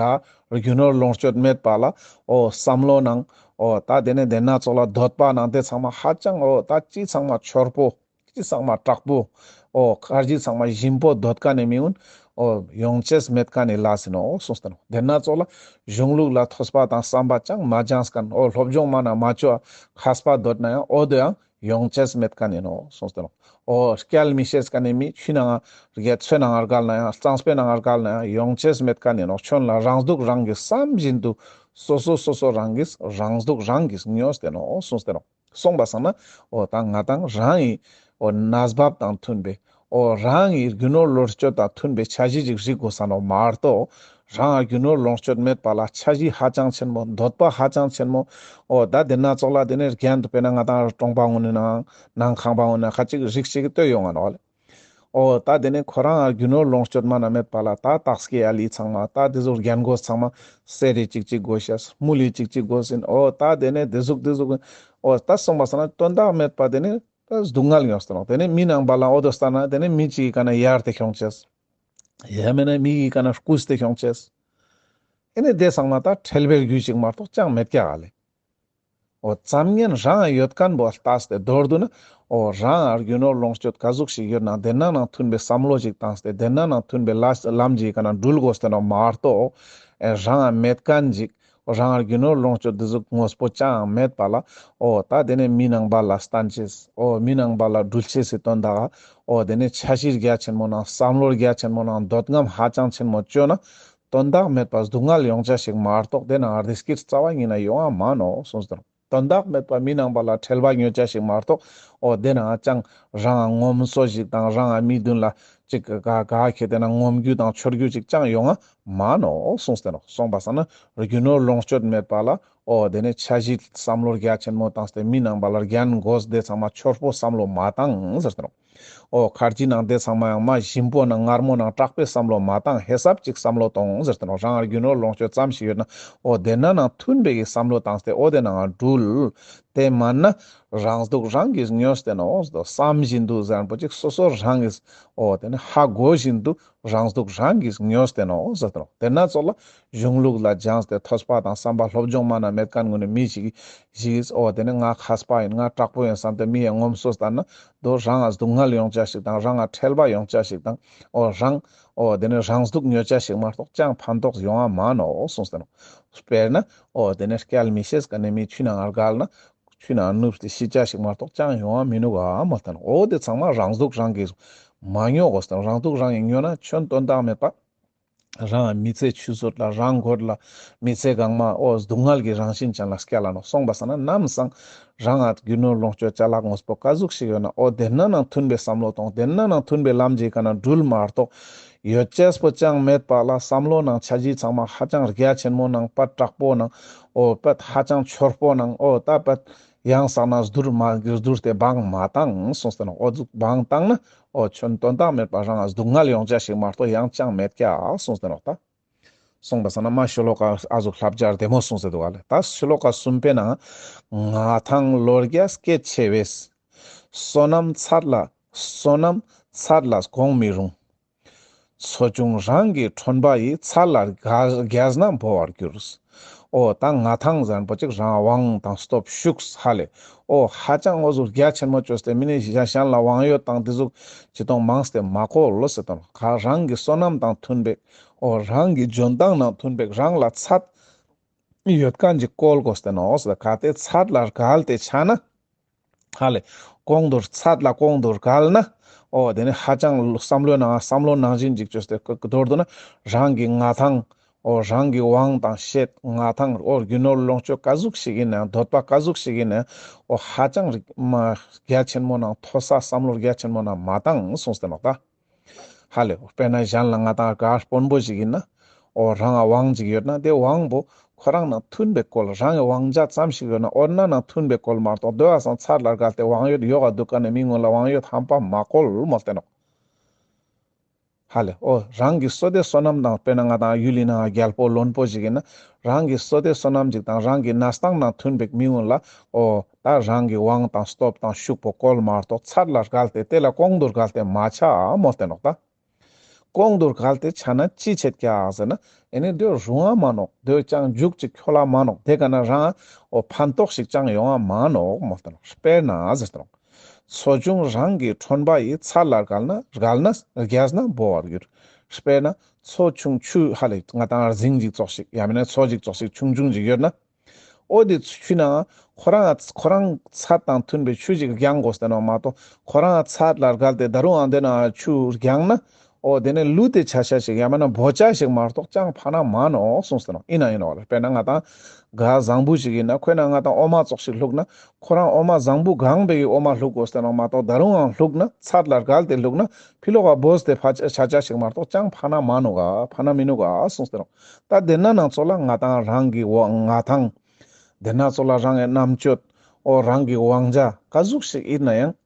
རྒྱུ་ནོར་ལོངས་སྤྱོད་མེད་པ་ལ་འོ་བསམ་བློ་ནང་འོ་ད་དེ་ནས་དེ་ན་ཙོགས་ལ་འདོད་པ་ནང་དེ་ཚང་མ་ཧ་ཅང་འོ་ད་ཅི་ཚང་མ་འཆོལ་པོ། ཅི་ཚང་མ་དྲག་པོ། འོ་ཁར་ཇི་ཚང་མ་ཞིམ་པོ་འདོད་མཁན་ནི་མི་གུན་འོ་ཡོང་ཅེས་མེད་མཁན་ནི་ལས་ཡིན་ནོག་གསུངས་ཏེ་ནོག། དེ་ན་ཙོགས་ལ་གཞུང་ལུགས་ལ་ཐོས་པ་དང་བསམ་པ་ཅང་མ་སྦྱངས་མཁན། འོ་སློབ་སྦྱོང་མ་ན་མ་ཅོ་མཁས་པ་འདོད་ན་ཡང་འོ་དོ་ཡང་ཡོང་ཅེས་མེད་མཁན་ཡིན་ནོག་གསུངས་ཏེ་ནོག། འོ་རྐྱལ་མི་ཤེས་མཁན་ནི་མི་ཆུ་ནང་བརྒལ་ཆུ་ནང་བརྒལ་ན་ཡང་གཙང་པོའི་ནང་བརྒལ་ན་ཡང་ཡོང་ཅེས་མེད་མཁན་ཡིན་ནོག། ཁྱོད་ལ་རང་སྡུག་རང་གིས་བསམ་བཞིན་དུ་སོ་སོ་སོ་སོ་རང་གིས་རང་སྡུག་རང་གིས་ཉོས་ཏེ་ནོག་གསུངས་ཏེ་ནོག། སོང་པ་སང་ན་འོ་ད་ང་དང་རང་ཡི་འོ་གནས་བབ་དང་མཐུན་པའི་འོ་རང་ཡི་རྒྱུ་ནོར་ལོངས་སྤྱོད་དང་མཐུན་པའི་འཆར་གཞི་ཅིག་རིག་དགོས་ས་ནོག་མ་གཏོགས། རང་རྒྱུ་ནོར་ལོངས་སྤྱོད་མེད་པ་ལ་འཆར་གཞི་ཧ་ཅང་ཆེན་མོ། འདོད་པ་ཧ་ཅང་ཆེན་མོ། འོ་ད་དེ་ན་ཙོགས་ལ་དེ་ནས་རྒྱན་དུ་དཔེར་ན་ང་དང་གྲོང་པ་ངོ་ནས་ནང་ནང་ཁང་པ་ངོ་ནས་ཁ་ཅིག་རིགས་ཅིག་ལྟོས་ཡོང་ང་ནོག་ལེ། འོ་ད་དེ་ནས་ཁོ་རང་རྒྱུ་ནོར་ལོངས་སྤྱོད་མ་ན་མེད་པ་ལ་ད་སྟག་སྐྱེ་ཡ་ལི་ཚང་མ་ད་དེ་ཟུག་རྒྱན་གོས་ཚང་མ་གསེར་རི་ཅིག་ཅིག་གོས་ཤེས། དངུལ་ལི་ཅིག་ཅིག་གོས་ཡིན། འོ་ད་དེ་ནས་དེ་ཟུག་དེ་ཟུག། འོ་ད་སོང་པ་སང་ན་དོན་དག་མེད་པ་དེ་ནས་ད་སྡུག་བསྔལ་ཡོང་སྟེ་ནོག། དེ་ནས་མི་ནང་པ་ལ་འོ་དོ་ལྟ་ན་དེ་ནས་མི་ཅིག་གི་ཀ་ན་ཡར་ཏེ་ཁྱོང་ཅེས། ཡང་མེད་ན་མི་གི་ཀ་ན་རྐུས་ཏེ་ཁྱོང་ཅེས། ཨེ་ནས་དེ་ཚང་མ་ད་ཁྲེལ་བའི་རྒྱུ་ཞིག་མ་གཏོགས་ཅང་མེད་ཀྱག་ལེ། འོ་ཙམ་ཉན་རང་ཡོད་མཁན་པོ་ལྟས་ཏེ་མདོར་བསྡུ་ན། འོ་རང་རྒྱུ་ནོར་ལོངས་སྤྱོད་ག་ཟུག་ཞིག་ཡོད་ན་དེ་ན་ནང་མཐུན་པའི་བསམ་བློ་ཞིག་བཏང་སྟེ་དེ་ན་ནང་མཐུན་པའི་ལས་ལམ་ཞིག་གི་ཀ་ན་འགྲུལ་དགོས་ཏེ་ནོག་མ་གཏོགས། ཨེ་རང་མེད་མཁན་ཞིག། རང་རྒྱུ་ནོར་ལོངས་སྤྱོད་དེ་ཟུག་དངོས་པོ་ཅང་མེད་པ་ལ། འོ་ད་དེ་ནས་མི་ནང་པ་ལ་སྟན་ཅེས། འོ་མི་ནང་པ་ལ་འགྲུལ་ཅེས་སི་དོན་དག་ག་འོ་དེ་ནས་འཆར་གཞི་རྒྱ་ཆེན་མོ་ནང་བསམ་བློ་རྒྱ་ཆེན་མོ་ནང་འདོད་རྔམ་ཧ་ཅང་ཆེན་མོ་བཅོས་ན། དོན་དག་མེད་པ་སྡུག་བསྔལ་ཡོང་ཆ་ཞིག་མ་གཏོགས་དེ་ནང་བདེ་སྐྱིད་རྩ་བ་ཉིད་ནས་ཡོང་ང་མ་ནོག་གསུངས་ཏེ་ནོག། དོན་དག་མེད་པ་མི་ནང་པ་ལ་ཁྲེལ་བ་ཉོ་ཆ་ཞིག་མ་གཏོགས། འོ་དེ་ནང་ཅང་རང་ངོམ་སོ་ཞིག་དང་རང་མི་མདུན་ལ་ཅིག་ག་ག་ཁེ་དེ་ན་ངོམ་རྒྱུ་དང་འཆོར་རྒྱུ་ཅིག་ཅང་ཡོང་ང་མ་ནོག་གསུངས་ཏེ་ནོག། སོང་པ་སང་ན་རྒྱུ་ནོར་ལོངས་སྤྱོད་མེད་པ་ལ། འོ་དེ་ནས་འཆར་གཞི་བསམ་བློ་རྒྱ་ཆེན་མོ་བཏང་སྟེ་མི་ནང་པ་ལ་རྒྱན་གོས་དེ་ཚང་མ་འཆོར་པོ་བསམ་བློ་མ་བཏང་ཟེར་ཏེ་ནོག། འོ་ཁར་ཇི་ནང་དེ་ཚང་མ་ཡང་མ་ཞིམ་པོ་ནང་མངར་མོ་ནང་དྲག་པོའི་བསམ་བློ་མ་བཏང་། ཧེ་སབ་ཅིག་བསམ་བློ་གཏོང་ཟེར་ཏེ་ནོག། རང་རྒྱུ་ནོར་ལོངས་སྤྱོད་ཙམ་ཞིག་ཡོད་ན་འོ་དེ་ན་ནང་མཐུན་པའི་གི་བསམ་བློ་བཏང་སྟེ་འོ་དེ་ནང་འགྲུལ། དེ་མན་ན་རང་སྡུག་རང་གིས་ཉོས་ཏེ་ནོག་ཟེར་ཏེ་ནོག། བསམ་བཞིན་དུ་ཟེར་མཁན་པོ་ཅིག་སོ་སོ་རང་གིས་འོ་དེ་ནི་ཧ་གོ་བཞིན་དུ་རང་སྡུག་རང་གིས་ཉོས་ཏེ་ནོག་ཟེར་ཏེ་ནོག། དེ་ན་ཙོགས་ལ་གཞུང་ལུགས་ལ་སྦྱངས་ཏེ་ཐོས་པ་དང་བསམ་པ་སློབ་སྦྱོང་མ་ན་མེད་མཁན་ངོ་ནས་མི་ཞིག་ཞིག་གིས་འོ་དེ་ནི་ང་མཁས་པ་ཡིན་ང་དྲག་པོ་ཡིན་བསམ་སྟེ་མི་ཡ་ངོམ་སོ་ལྟ་ན་དོ་རང་ང་སྡུག་བསྔལ་ཡོང་ཆ་ཞིག་དང་རང་ང་ཁྲེལ་བ་ཡོང་ཆ་ཞིག་དང་འོ་རང་འོ་དེ་ནི་རང་སྡུག་ཉོ་ཆ་ཞིག་མ་གཏོགས་ཅང་ཕན་ཐོགས་ཡོང་ང་མ་ནོག་གསུངས་ཏེ་ནོག། དཔེར་ན་འོ་དེ་ནི་རྐྱལ་མི་ཤེས་མཁན་ནི་མི་ཆུ་ནང་བརྒལ་ན། ཆུ་ནང་ནུབ་སྟེ་ཤི་ཆ་ཞིག་མ་གཏོགས་ཅང་ཡོང་བ་མི་ནུག་ག་མ་ལྟ་ན། འོ་དེ་ཚང་མ་རང་སྡུག་རང་གིས་མ་ཉོ་དགོས་ཏེ་རང་སྡུག་རང་གིས་ཉོ་ན་ཁྱོད་དོན་དག་མེད་པ། རང་མི་ཚེ་ཆུད་ཟོས་ལ་རང་མགོ་ལ་མི་ཚེ་གང་མ་འོ་སྡུག་བསྔལ་གྱི་རང་བཞིན་ཅན་ལ་སྐྱལ་ལ་ནོག། སོང་པ་སང་ན་ནམ་སང་རང་ང་རྒྱུ་ནོར་ལོངས་སྤྱོད་ཅ་ལག་དངོས་པོ་ག་ཟུག་ཞིག་ཡོད་ན་འོ་དེ་ན་ནང་མཐུན་པའི་བསམ་བློ་གཏོང་དེ་ན་ནང་མཐུན་པའི་ལམ་གྱི་ཀ་ན་འགྲུལ་མ་གཏོགས། ཡོད་ཅེས་པོ་ཅང་མེད་པ་ལ་བསམ་བློ་ནང་འཆར་གཞི་ཚང་མ་ཧ་ཅང་རྒྱ་ཆེན་མོ་ནང་པ་དྲག་པོ་ནང་འོ་པ་ཧ་ཅང་འཆོར་པོ་ནང་འོ་ད་པ་ཡང་ཟག་ན་བསྡུར་མ་བསྡུར་ཏེ་བང་མ་བཏང་གསུངས་ཏེ་ནོག། འོ་ཟུག་བང་བཏང་ན་འོ་ཁྱོད་དོན་དག་མེད་པ་རང་ང་སྡུག་བསྔལ་ཡོང་ཆ་ཞིག་མ་གཏོགས་ཡང་ཅང་མེད་ཀྱག་གསུངས་ཏེ་ནོག་ད། སོང་པ་སང་ན་མ་ཤོ་ལོ་ཀ་ཨ་ཟུག་ལྷབ་སྦྱར་བདེ་མོ་གསུངས་ཏེ་འདུག་ག་ལེ། ད་ཤོ་ལོ་ཀ་གསུམ་པའི་ནང་ང་ཐང་ལོ་བརྒྱ་སྐྱེད་ཆེ་བས། བསོད་ནམས་ཚད་ལ་བསོད་ནམས་ཚད་ལ་གོང་མི་རུང་། ཚོ་ཆུང་རང་གི་ཁྲོན་པ་ཡི། ཚད་ལ་རྒྱ་རྒྱས་ན་འབོ་བར་འགྱུར། འོ་ད་ང་ཐང་ཟེར་མཁན་པོ་ཅིག་རང་དབང་དང་སྟོབས་ཤུགས་ཧ་ལེ། འོ་ཧ་ཅང་འོ་ཟུག་རྒྱ་ཆེན་མོ་བཅོས་ཏེ་མི་ནི་གཞན་གཞན་ལ་དབང་ཡོད་དང་དེ་ཟུག་ཅི་གཏོང་མང་སྟེ་མ་གོ་ལོ་ཟེར་དང་ག་རང་གི་བསོད་ནམས་དང་མཐུན་པའི་འོ་རང་གི་འཇོན་ཐང་དང་མཐུན་པའི་རང་ལ་ཚད་ཡོད་མཁན་ཅིག་བཀོལ་དགོས་ཏེ་ནོག་ཟེར། གལ་ཏེ་ཚད་ལ་བརྒལ་ཏེ་ཆ་ན། ཧ་ལེ། གོང་དུ་ཚད་ལ་གོང་དུ་བརྒལ་ན། འོ་དེ་ནི་ཧ་ཅང་བསམ་བློའི་ནང་བསམ་བློ་ནང་བཞིན་ཅིག་བཅོས་ཏེ་མདོར་བསྡུ་ན་རང་གི་ང་ཐང་། འོ་རང་གི་དབང་དང་བཤད་ང་ཐང་འོ་རྒྱུ་ནོར་ལོངས་སྤྱོད་ག་ཟུག་ཞིག་ཡིན་ན་ཡང་འདོད་པ་ག་ཟུག་ཞིག་ཡིན་ན་ཡང་འོ་ཧ་ཅང་རིག་མ་རྒྱ་ཆེན་མོ་ནང་མཐོ་ས་བསམ་བློ་རྒྱ་ཆེན་མོ་ནང་མ་བཏང་གསུངས་ཏེ་ནོག་ད། ཧ་ལེ། དཔེར་ན་གཞན་ལ་ང་ཐང་ག་དཔོན་པོ་ཞིག་ཡིན་ན། འོ་རང་ང་དབང་ཅིག་ཡོད་ན་དེ་དབང་པོ་ཁོ་རང་ནང་མཐུན་པའི་སྐོལ། རང་གི་དབང་ཆ་ཙམ་ཞིག་ཡོད་ན་འོ་ན་ནང་མཐུན་པའི་སྐོལ་མ་གཏོགས་དེ་བ་སང་ཚད་ལ་བརྒལ་ཏེ་དབང་ཡོད་ཡོག་ག་འདུག་ག་ནས་མི་ངོ་ལ་དབང་ཡོད་ཧམ་པ་མ་སྐོལ་མོལ་ཏེ་ནོག་ཧ་ལེ། འོ་རང་གི་བསོད་བདེ་བསོད་ནམས་དང་དཔེར་ན་ང་དང་ཡུལ་ལི་ནང་རྒྱལ་པོ་བློན་པོ་ཞིག་ཡིན་ན་རང་གི་བསོད་བདེ་བསོད་ནམས་ཅིག་དང་རང་གི་གནས་སྟངས་ནང་མཐུན་པའི་མི་ངོ་ལ་འོ་ད་རང་གི་དབང་དང་སྟོབས་དང་ཤུགས་པོ་སྐོལ་མ་གཏོགས་ཚད་ལ་བརྒལ་ཏེ་དེ་ལ་གོང་དུ་བརྒལ་ཏེ་མ་ཆ་མོལ་ཏེ་ནོག་ད། གོང་དུ་བརྒལ་ཏེ་ཆ་ན་ཅི་ཆད་ཀྱག་ཟེར་ན་ཨེ་ནི་དེ་རུང་བ་མ་ནོག་དེ་ཅང་མཇུག་ཅིག་ཁྱོལ་ལ་མ་ནོག་དེ་ག་ན་རང་འོ་ཕན་ཐོགས་ཤིག་ཅང་ཡོང་བ་མ་ནོག་མོལ་ཏེ་ནོག་དཔེར་ན་ཟེར་ཏེ་ནོག་ཚོ་ཆུང་རང་གི་ཁྲོན་པ་ཡི་ཚད་ལ་བརྒལ་ན་བརྒལ་ན་རྒྱས་ན་འབོ་བར་འགྱུར། དཔེར་ན་ཚོ་ཆུང་ཆུ་ཧ་ལེ་ང་དང་རྫིང་ཅིག་ཙོགས་ཤིག་ཡང་མིན་ན་མཚོ་ཅིག་ཙོགས་ཤིག་ཆུང་ཆུང་ཅིག་ཡོད་ན། འོ་དེ་ཆུ་ནང་ཁོ་རང་ཁོ་རང་ཚད་དང་མཐུན་པའི་ཆུ་ཅིག་རྒྱང་དགོས་ཏེ་ནོག་མ་གཏོགས་ཁོ་རང་ཚད་ལ་བརྒལ་ཏེ་ད་རུང་ཨང་དེ་ན་ཆུ་རྒྱང་ན། འོ་དེ་ནས་ལུད་དེ་ཆ་ཆ་ཞིག་ཡང་མིན་ན་འབོ་ཆ་ཞིག་མ་གཏོགས་ཅང་ཕན་ན་མ་ནོག་གསུངས་ཏེ་ནོག་ཡིན་ན་ཡིན་ནོག་ལ། དཔེར་ན་ང་དང་ག་བཟང་པོ་ཞིག་ཡིན་ན་ཁོས་ན་ང་དང་འོ་མ་ཙོགས་ཤིག་བླུགས་ན་ཁོ་རང་འོ་མ་བཟང་པོ་གང་པའི་འོ་མ་བླུགས་དགོས་ཏེ་ནོག་མ་གཏོགས་ད་རུང་ཨང་བླུགས་ན་ཚད་ལ་བརྒལ་ཏེ་བླུགས་ན་ཕི་ལོག་ག་བོས་ཏེ་ཕ་ཆ་ཆ་ཞིག་མ་གཏོགས་ཅང་ཕན་ན་མ་ནོག་ག་ཕན་ན་མི་ནོག་ག་གསུངས་ཏེ་ནོག་ད་དེ་ན་ནང་ཚོ་ལ་ང་དང་རང་གི་འོ་ང་དང་དེ་ན་ཚོ་ལ་རང་གི་རྣམ་དཔྱོད་འོ་རང་གི་དབང་ཆ་ག་ཟུག་ཞིག་ཡིན་ན་ཡང་།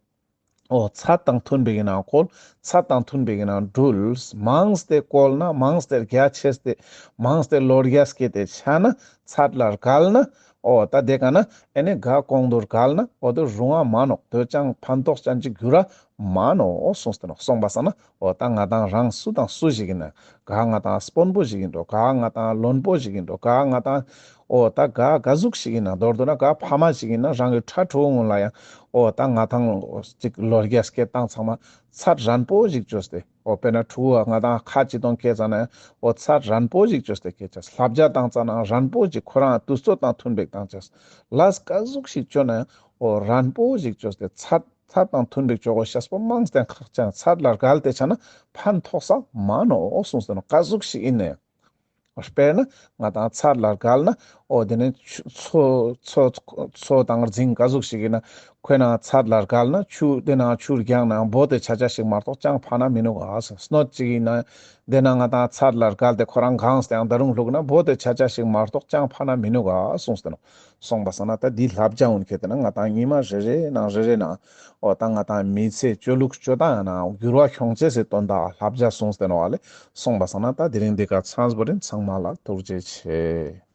འོ་ཚད་དང་མཐུན་པའི་ནང་བཀོལ། ཚད་དང་མཐུན་པའི་ནང་འགྲུལ། མངས་ཏེ་བཀོལ་ན་མངས་ཏེ་རྒྱ་ཆེས་ཏེ་མངས་ཏེ་ལོ་རྒྱ་སྐྱེས་ཏེ་ཆ་ན་ཚད་ལ་བརྒལ་ན་འོ་ད་དེ་ག་ན་ཨེ་ནི་ག་གོང་དུ་བརྒལ་ན་འོ་དེ་རུང་བ་མ་ནོག་དེ་ཅང་ཕན་ཐོགས་ཅན་ཅིག་འགྱུར་ར་མ་ནོག་གསུངས་ཏེ་ནོག་སོང་པ་སང་ན་འོ་ད་ང་དང་རང་སུ་དང་སུ་ཞིག་ཡིན་ན་ག་ང་དང་དཔོན་པོ་ཞིག་ཡིན་འགྲོ་ག་ང་དང་བློན་པོ་ཞིག་ཡིན་འགྲོ་ག་ང་དང་འོ་ད་ག་ག་ཟུག་ཞིག་ཡིན་ན་མདོར་བསྡུ་ན་ག་ཕ་མ་ཞིག་ཡིན་ན་རང་གི་ཕྲུ་གུ་ངོ་ལ་ཡང་འོ་ད་ང་དང་ཅིག་ལོ་རྒྱ་སྐྱེས་སྟངས་ཚང་མ་ཚད་རན་པོ་ཞིག་བཅོས་ཏེ་འོ་དཔེར་ན་ཕྲུ་གུ་ང་དང་ཁ་ཅི་གཏོང་སྐྱེས་ཙ་ན་འོ་ཚད་རན་པོ་ཞིག་བཅོས་ཏེ་སྐྱེས་ཅེས། ལབ་རྒྱ་བཏང་ཙ་ན་རན་པོ་ཞིག་ཁོ་རང་དུས་ཚོད་དང་མཐུན་པའི་བཏང་ཅེས། ལས་ག་ཟུག་ཞིག་བཅོ་ན་འོ་རན་པོ་ཞིག་བཅོས་ཏེ་ཚད་ཚད་དང་མཐུན་པའི་བཅོ་དགོས་ཤེས་པོ་མངས་ཏེ་ཁག་ཅན། ཚད་ལ་བརྒལ་ཏེ་ཆ་ན་ཕན་ཐོགས་ས་མ་ནོག་གསུངས་ཏེ་ནོག་ག་ཟུག་ཞིག་ཡིན་ནའང་། དཔེར་ན་ང་དང་ཚད་ལ་བརྒལ་ན་འོ་དེ་ནས་ཆུ་མཚོ་མཚོ་མཚོ་དང་རྫིང་ག་ཟུག་ཞིག་ཡིན་ན་ཁོའི་ནང་ཚད་ལ་བརྒལ་ན་ཆུ་དེ་ནང་ཆུ་རྒྱང་ནའང་འབོ་སྟེ་ཆ་ཆ་ཞིག་མ་གཏོགས་ཅང་ཕན་ན་མི་ནུག་ག་ཟེར། སྣོད་ཅིག་ཡིན་ན་དེ་ནང་ང་དང་ཚད་ལ་བརྒལ་ཏེ་ཁོ་རང་གངས་ཏེའང་ད་རུང་བླུགས་ན་འབོ་སྟེ་ཆ་ཆ་ཞིག་མ་གཏོགས་ཅང་ཕན་ན་མི་ནུག་ག་གསུངས་ཏེ་ནོག་སོང་པ་སང་ན་ད་འདི་བསླབ་བྱ་འོན་ཁེ་ཏེ་ན་ང་དང་ཉི་མ་རེ་རེ་ནང་རེ་རེ་ནང་འོ་ད་ང་དང་མི་ཚེ་སྤྱོད་ལུགས་སྤྱོད་སྟངས་ཡང་ན་འགྱུར་བ་ཁྱོང་ཅེས་སི་དོན་དག་བསླབ་བྱ་གསུངས་ཏེ་ནོག་ལེ། སོང་པ་སང་ན་ད་དེ་རིང་འདི་ག་ཚང་བོ་རིན། ཚང་མ་ལ་ཐུགས་རྗེ་ཆེ།